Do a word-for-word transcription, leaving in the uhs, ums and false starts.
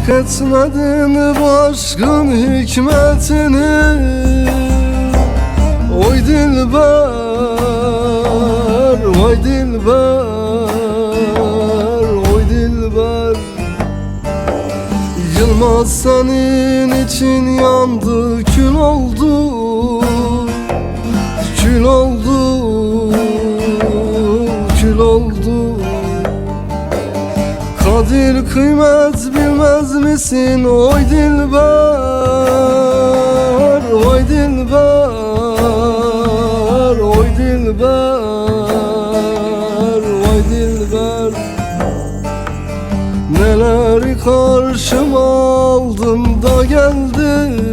Etmedin bu aşkın hikmetini. Oy dilber, vay dilber, oy dilber. Yılmaz senin için yandı, kül oldu, kül oldu, kül oldu. Kadir kıymet bilmez misin? Oy dilber, oy dilber, oy dilber, oy dilber. Neleri karşıma aldım da geldim.